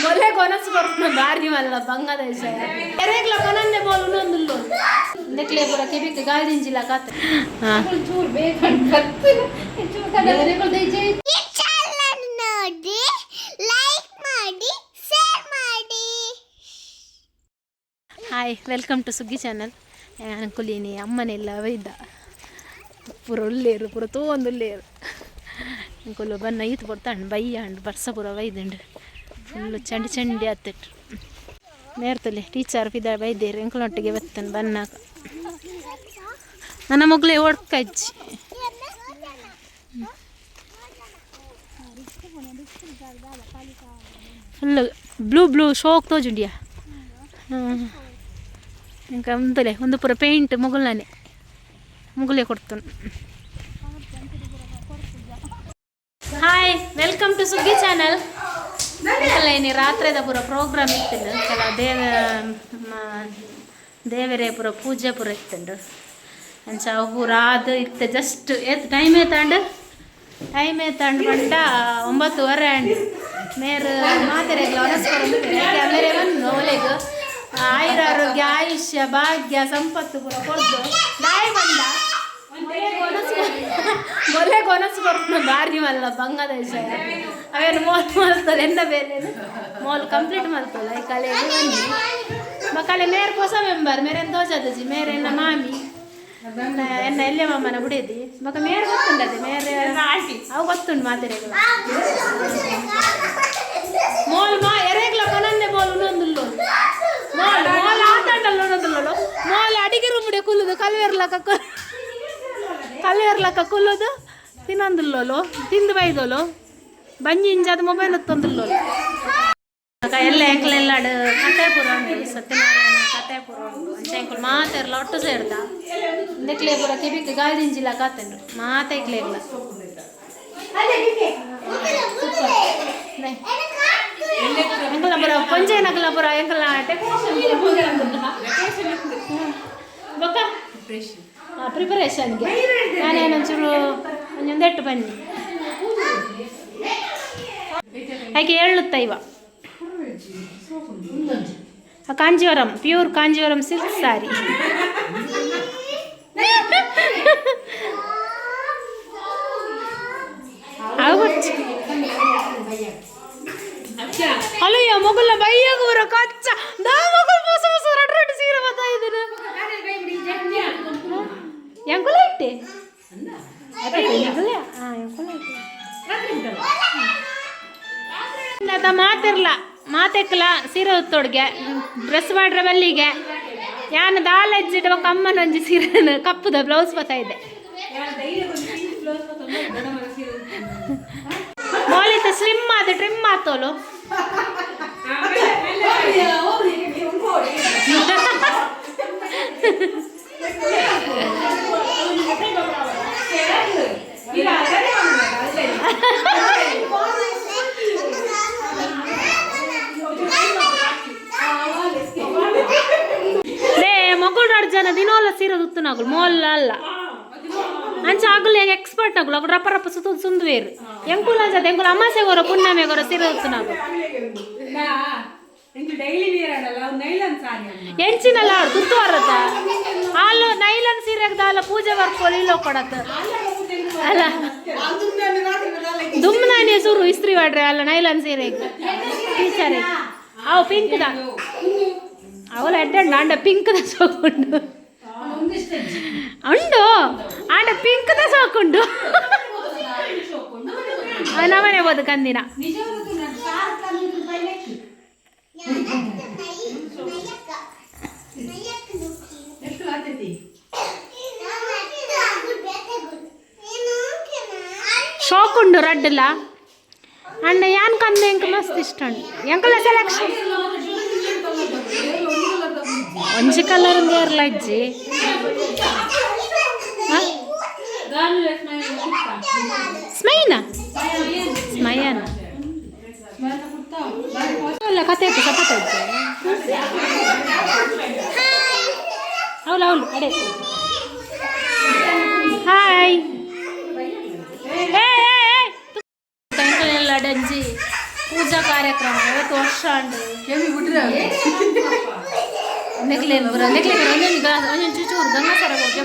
ಮೊಲೆ ಕೊನಸು ಕೊರ್ಪುನ ಬಾರಿ ಮಲ್ಲ ಬಂಗದ ವಿಷಯ. ಎರೆಗ್ಲ ಕೊನಂದೆ ಬೋಲು ಉನ್ನೊಂದುಲ್ಲೋ ನೆಕ್ಲೆ ಪೂರ ಕೆಬಿಕ್ ಗಾಳಿಂಜಿಲ ಕಾತ. ಚೂರು ಬೇಕಂಡ್ ಕತ್ತಿನ ಚೂರು ಕನ್ನಡ ದೈಜೆ. ಈ ಚಾನಲ್ ನೋಡಿ, ಲೈಕ್ ಮಾಡಿ, ಶೇರ್ ಮಾಡಿ. Hi, welcome to Suggi channel. ಅನ್ಕುಲೀನಿ ಅಮ್ಮನೆಲ್ಲ ವೈದ್ದ ಪೂರ ಉಲ್ಲೇರು, ಪೂರ ತೋಂದು ಉಲ್ಲೇರು. ಅಂಕುಲು ಬನ್ನ ಈತ್ ಕೊಡ್ತಾಂಡು ಬಯ್ಯಾಂಡು. ಬರ್ಸ ಪೂರ ಬೈದುಂಡು, ಫುಲ್ಲು ಚಂಡಿ ಚಂಡಿ ಆತಿಟ್ರು. ನೇರ್ತಲೆ ಟೀಚರ್ ಪಿದ ಬೈದೇರು. ಎಂಕುಲೊಟ್ಟಿಗೆ ಬತ್ತನ್ ಬನ್ನಾಕ. ನನ್ನ ಮಗಳೇ ಒಡ್ಕಜ್ಜಿ. ಫುಲ್ ಬ್ಲೂ ಬ್ಲೂ ಶೋಕ್ ತೋಜುಂಡಿಯಾ. ಹ್ಞೂ, ఇంకా ఉందిలే ಒಂದು ಪೂರ ಪೇಂಟ್ ಮುಗುಲ್ನಾನೆ ಮುಗುಲೇ ಕೊಡ್ತಾನೆ. Hi, welcome to Suggi channel. ಇನಿ ರಾತ್ರಿದ ಪೂರ ಪ್ರೋಗ್ರಾಮ್ ಇತ್ತಿಂಡು. ಕೆಲ ದೇವರೇ ಪೂರ ಪೂಜೆ ಪೂರ ಇತ್ತುಂಡು. ಅಂಚ ಅವು ಪೂರ ಅದು ಇತ್ತೆ ಜಸ್ಟ್ ಏತ್ ಟೈಮ್ ಏತಾಂಡು? ಟೈಮ್ ಏತಾಂಡು ಪಂಡ 9:30 ಆಂಡ್. ಮೇರ್ ಮಾತೆರೆಗ್ಲ ಒನಸ್ಕೊರೊಂದು ಮೇರೆ ಬಂದು ಓಲೆಗ್ ಆಯುರ ಆರೋಗ್ಯ ಆಯುಷ್ಯ ಭಾಗ್ಯ ಸಂಪತ್ತು ಪೂರ ಕೊರ್ದು. ದಾಯಿ ಬಂದ ಮೊಲೆ ಕೊನಸು ಕೊರ್ಪುನ ಬಾರಿ ಮಲ್ಲ ಬಂಗದ ವಿಷಯ. ಅವೇನು ಮೋಲ್ ಮಲ್ತಲ್ಲ ಎನ್ನ ಬೇಲೆ ಮೋಲ್ ಕಂಪ್ಲೀಟ್ ಮಲ್ತಲ್ಲ. ಈ ಕಲೆ ಬನ್ನಿ ಮಕ್ಕಳೆ. ಮೇರ್ ಹೊಸ ಮೆಂಬರ್ ಮೇರೆನ್ ತೋಜದಜಿ. ಮೇರೆ ಎನ್ನ ಮಾಮಿ, ಎನ್ನ ಎನ್ನ ಎಲ್ಲೆ ಮಾಮನ ಬುಡೇದಿ. ಬೊಕ ಮೇರ್ ಗೊತ್ತುಂಡದೆ ಮೇರೆ. ಅವು ಗೊತ್ತುಂಡು ಮಾತೆರೆಗ್ಲ. ಮೋಲ್ ಮಾ ಎರೆಗ್ಲ ಕೊನಂದೆ ಮೋಲ್ ಉನ್ನೊಂದುಲ್ಲೋ. ಮೋಲ್ ಮೋಲ್ ಆತಾಂಡಲ್ಲ ಉನ್ನೊಂದುಲ್ಲೋ. ಮೋಲ್ ಅಡಿಗೆ ರೂಮುಡೆ ಕುಲ್ಲುದು ಕಲ್ವೇರ್ಲಕ ಕಲ್ವೇರ್ಲಕ ಕುಲ್ಲುದು ತಿನ್ನೊಂದುಲ್ಲೋಲು. ತಿಂದು ಬೈದೋಲು. ಬಂಜಿ ಇಂಜಾದ ಮೊಬೈಲ್ ಹೊತ್ತೊಂದುಲ್ಲೋಲು. ಎಲ್ಲ ಎಂಕ್ಲೆಲ್ಲಾಡು ಕತೆ ಪೂರ ಉಂಡು. ಸತ್ಯನಾರಾಯಣ ಕತೆ ಪೂರ ಉಂಡು. ಅಂಚ ಎಂಕುಲು ಮಾತೆರ್ಲ ಒಟ್ಟು ಸೇರ್ದ. ನೆಕ್ಲೆ ಪೂರ ಕೆಬಿಕ್ ಗಾಳಿದಿಂಜಿಲ ಕಾತಂಡು ಮಾತೆಕ್ಲೆಗ್ಲ. ಸೂಪರ್. ಎಂಕಲ್ನ ಪೂರ ಪೊಂಜೆನಕಲ್ನ ಪೂರ ಎಂಕಲ್ನ ಡೆಕೋರೇಷನ್ ಬೊಕ್ಕ ಪ್ರಿಪರೇಷನ್ಗೆ ನಾನೇನೊಂಚೂರು ಒಂಜೊಂದೆಟ್ಟು ಬನ್ನಿ. ಆಕೆ ಹೇಳುತ್ತ ಇವ ಕಾಂಜೀವರಂ, ಪ್ಯೂರ್ ಕಾಂಜೀವರಂ ಸಿಲ್ಕ್ ಸಾರಿ. ಆಗ್ಬಿಡ್ತು. ಅಲ್ಲಯ್ಯ, ಮಗುಲ ಬೈಯಾಗ ಬರೋ ಕಚ್ಚ ದಾ ಮಗುಲ್ ಹೊಸ ಹೊಸ ರಡ್ ರಡ್ ಸೀರೆ ಬರ್ತಾ ಇದ್ದೀನಿ. ಎಂಕುಲ ಇಟ್ಟೆ ಹಾಂ ಎಂಕುಲ ಇಟ್ಟೆ ಅದ. ಮಾತಿರ್ಲ ಮಾತೆಕ್ಲ ಸೀರೆ ಉತ್ತೋಡ್ಗೆ ಡ್ರೆಸ್ ಮಾಡ್ರೆ ಬಲ್ಲಿಗೆ. ಯಾನ್ ದಾಲ ಎಜ್ಜಿಡ ಬೊಕ್ಕ ಅಮ್ಮನ ಒಂಜಿ ಸೀರೆ ಕಪ್ಪುದ ಬ್ಲೌಸ್ ಬರ್ತಾ ಇದೆ. ಮೋಲಿತ ಸ್ಲಿಮ್ ಆದ ಟ್ರಿಮ್ ಆತೋಲು. ಲೇ ಮಗುಳು ಎರಡು ಜನ ದಿನೋಲ ಸೀರೆ ತುತ್ತುನಾಗುಳು ಮೋಲ್ಲ ಅಲ್ಲ. ಅಂಚ ಆಗುಲ್ ಎಕ್ಸ್ಪರ್ಟ್ ಆಗುಳು. ಅಗುಳು ರಪ್ಪ ರಪ್ಪ ಸುತ್ತ ಸುಂದುವೇರು. ಎಂಕುಲ ಅಂಚದ ಎಂಕುಲು ಅಮಾಸೆ ಗೊರ ಪುಣ್ಣಮೆ ಗೊರ ಸೀರೆ ತುತ್ತುನಾಗುಳು. ಡೈಲಿ ವೇರ್ ಆಡಲ್ಲ, ನೈಲನ್ ಸಾರಿ ಅಮ್ಮ. ಎಂಚಿನಲ್ಲ ತುತ್ತು ಬರತ್ತ ಹಾಲು ನೈಲನ್ ಸೀರೆಗೆ ದಾಲ ಪೂಜೆ ಬರ್ಕೋಲಿ ಇಲ್ಲೋ ಕೊಡತ್ತ ಅಲ್ಲ. ದುಮ್ನಾನೆ ಸುರು ಇಸ್ತ್ರಿ ಮಾಡ್ರೆ ಅಲ್ಲ ನೈಲನ್ ಸೀರೆ ಟೀಚರ್. ಅವು ಪಿಂಕ್ the ಅವಳ ಅಡ್ಡ ಆಂಡ ಪಿಂಕ್ the ಸೋಕುಂಡು ಉಂಡು. ಆಂಡ ಪಿಂಕ್ the ಸೋಕುಂಡು ನಮನೆ ಬೋದು ಕಂದಿನ. ಎಷ್ಟು ಆತೈತಿ? ಶೋಕುಂಡು ರಡ್ಡಲ. ಅಂಡ ಯಾನ್ ಕಂದ ಎಂಕ್ ಮಸ್ತ್ ಇಷ್ಟ ಉಂಡು. ಎಂಕಲ ಸೆಲೆಕ್ಷನ್ ಒಂಜಿ ಕಲರ್ ಏರ್ಲ ಇಜ್ಜಿ. ಸ್ಮೈನಾ ಸ್ಮಯನ ಅಲ್ಲ ಕತೆ ಆಯ್ತು ಸಪತ್ ಆಯ್ತು. ಹೌದು ಹೌದು ಅಡೆ. ಹಾಯ್. ಎಲ್ಲ ಡಂಜಿ ಪೂಜಾ ಕಾರ್ಯಕ್ರಮ ಇವತ್ತು ವರ್ಷ ಅಂಡು. ಕೆಮ್ಮಿ ಬಿಟ್ರೆ. ನೆಕ್ಲೇನ್ ಪೂರ ನೆಕ್ಲೆ ಒಂಜೊಂಜಿ ಗ್ಲಾಸ್, ಒಂಜೊಂಜಿ ಚೂಚೂರು ಗಂಗಾಸರ ಕೊರ್ಕೆ.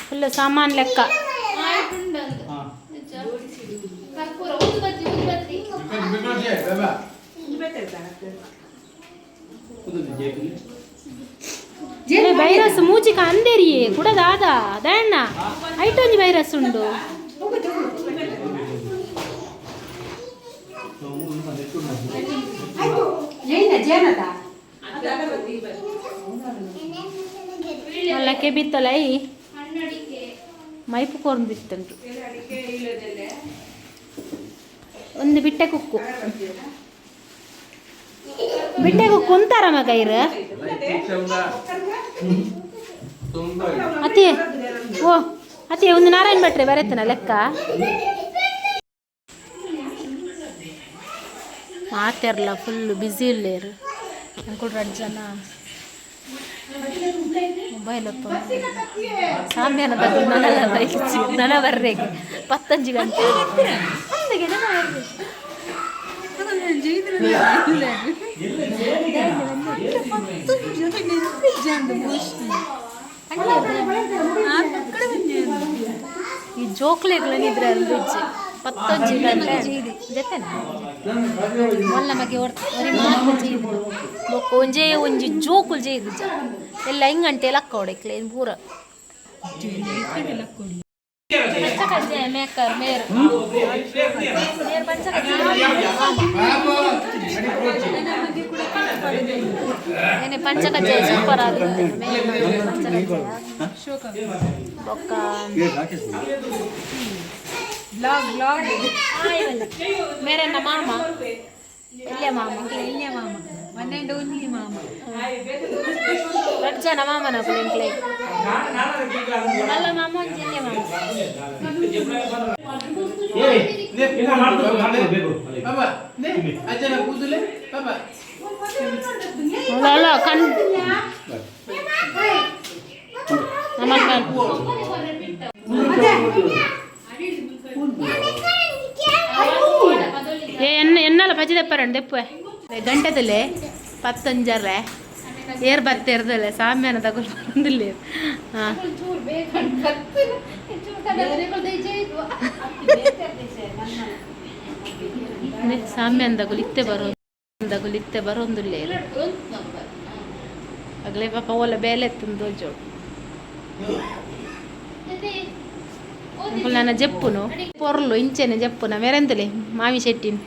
ಫುಲ್ ಸಾಮಾನ್ ಲೆಕ್ಕ. ಕರ್ಪೂರ, ಊದುಬತ್ತಿ, ಊದುಬತ್ತಿ. ವೈರಸ್ ಮೂಚಿಕ ಅಂದೇರಿಯೇ ಕುಡದಾದ ದಯಣ್ಣ ಐಟೊಂಜಿ ವೈರಸ್ ಉಂಡು. ಮಲ್ಲಕ್ಕೆ ಬಿತ್ತಲ I. ಹಣ್ಣಡಿಕೆ. ಮೈಪು ಕೊರ್ದಿತ್ತುಂಟು. ಒಂದು ಬಿಟ್ಟೆ ಕುಕ್ಕು, ಬಿಟ್ಟೆ ಕುಕ್ಕು ಅಂತಾರ ಮಗ ಇರು. ಅತಿ ಓ ಅತಿ ಒಂದು ನಾರಾಯಣ ಭಟ್ರೆ ಬರತ್ತನ ಲೆಕ್ಕ. ಮಾತೆರ್ಲ ಫುಲ್ ಬ್ಯುಸಿ ಇಲ್ಲೇರು. ಅಂಕುಲ್ ರಡ್ಡ್ ಜನ ಮೊಬೈಲ್ ಸಾಮ್ಯಾನ ಬಗ್ಗೆ ನನಲ ಬೈಚಿ ನನ ಬರ್ರೆಗೆ 10 ಗಂಟೆ ಅಂದಗೆ ನನ ಬರ್ರೆ. ಈ ಜೋಕ್ಲೆಗಳನ್ನಿದ್ರೆ ಅಂದಿಜ್ಜಿ 10 ಗಂಟೆ ಜೊತೆನಾ ಮೊಲ್ಲ ಮಗೆ ಒರಿ ಮಾತ ಜೀದು ಬೊಕ್ಕ ಒಂಜೇ ಒಂಜಿ ಜೋಕುಲ್ ಜೇದು ಜ ಎಲ್ಲ ಹಿಂಗಂಟೆ ಲಕ್ಕ ಹೊಡೆಕ್ಲೆ ಪೂರ ಪಂಚಕಜ್ಜಾಯ ಮೇಕರ್ ಮೇರ್ ಮೇರ್ ಪಂಚಕಜ್ಜಾಯ ಏನೇ ಪಂಚಕಜ್ಜಾಯ ಸೂಪರ್ ಆಗಿದೆ ಮೇರ್ ಪಂಚಕಜ್ಜಾಯ ಬೊಕ್ಕ. Blog blog. ಮೇರೆನ್ನ ಮಾಮ ಎಲ್ಲಿಯ ಮಾಮ? ಎಲ್ಲಿಯ ಮಾಮ? ಒನ್ ಅಂಡ್ ಓನ್ಲಿ ಮಾಮ. ರಡ್ಡ್ ಜನ ಮಾಮನ ಎಂಕ್ಲೆ. ಮಲ್ಲ ಮಾಮ ಒಂಜಿ, ಎಲ್ಲಿಯ ಮಾಮ. ಬಾಬಾ ನೆ ಅಜ್ಜನ ಕೂದಲೆ ಬಾಬಾ. ಅಲ್ಲ ಅಲ್ಲ ಕಣ್ ನಮ್ಮ. ಏ ಎನ್ನ ಎನ್ನಲ ಪಚ್ಚಿ ದೆಪ್ಪರಂಡು ದೆಪ್ಪುವೆ ಗಂಟೆದಲ್ಲೇ ಪತ್ತೊಂಜರ್ರೆ ಏರ್ ಬತ್ತೆರ್ದಲ್ಲ ಸಾಮ್ಯಾನ ತಗೊಳ್ ಬಂದಿಲ್ಲ ಹಾಂ. ಚೂರು ಬೇಕಂಡ್ ಬತ್ತಿನ ಚೂರು ಕನ್ನಡ ಜೈದು. ಸಾಮ್ಯಾನ ತಗೊಳ್ ಇತ್ತೆ ಬರೋ ತಗೊಳ್ ಇತ್ತೆ ಬರೋಂದುಲ್ಲೇ. ನಂಬರ್. ಅಗಲೇ ಪಾಪ ಓಲ ಬೇಲೆ ಎತ್ತುಂದು ಜೋಡು. ನನ್ನ ಜೆಪ್ಪುನು ಪೊರ್ಲು ಇಂಚೆನೆ ಜೆಪ್ಪುನ ಮೆರೆಂದಲೆ ಮಾಮಿ ಶೆಟ್ಟಿನ.